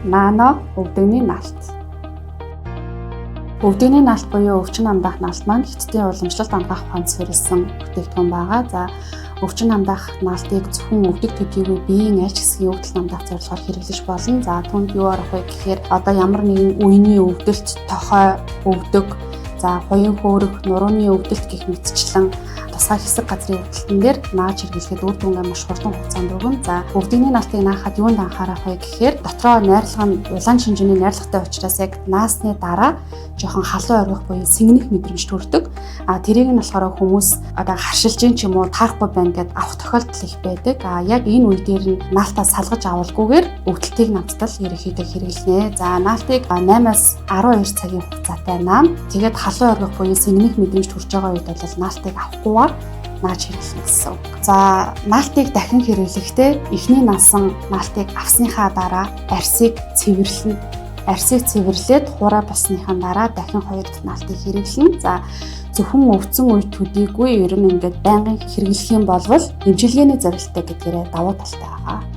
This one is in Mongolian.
Нано өвдөгний наалт. Өвдөгний наалт буюу өвчин намдаах наалт маань Хятадын уламжлалт анагаах ухаанд суурилсан бүтээгдэхүүн байгаа. За, өвчин намдаах наалтыг зөвхөн өвдөг төдийгүй биеийн аль ч хэсгийн өвдөл намдаах зорилгоор хэрэглэж болно. За, түүнд юу орох вэ гэхээр одоо ямар нэгэн үений өвдөлт, тохой, өвдөг, за хуян хөөрөх, нурууны өвдөлт гэх мэтчлэн тусгай хэсэг газрын өвдөлтөн дээр нааж хэрэглэхэд үр дүнгээ маш хурдан хугацаанд өгнө. За, өвдөгний наалтыг наахад юунд анхаарах вэ гэхээр дотроо найрлага нь улаан шинжээний найрлагатай учраас яг наасны дараа жоохон халуун оргих буюу сэнгэнэх мэдрэмж төрдөг. А тэрийг нь болохоор хүмүүс одоо харшилж ин ч юм уу таарахгүй байна гэд авах тохиолдол их байдаг. А яг энэ үе дээр нь наалтаа салгаж авалгүйгээр өвдөлтийг намтдал ерөнхийдөө хэрэглэнэ. За, наалтыг 8-аас 12 цагийн хугацаатай наана. Тэгээд халуун оргих буюу сэнгэнэх мэдрэмж төрж байгаа үед бол наалтыг авахгүйгээр нааж хэрэглэнэ гэсэн үг. За, наалтыг дахин хэрэглэхдээ эхний наасан наалтыг авсныхаа дараа арьсыг цэвэрлэнэ. Арьсыг цэвэрлээд хуурай болсныхаа дараа дахин хоёр дахь наалтыг хэрэглэнэ. За, зөвхөн өвдсөн үе төдийгүй ер нь ингээд байнгын хэрэглэх юм бол эмчилгээний зорилттой гэдгээрээ давуу талтай байгаа.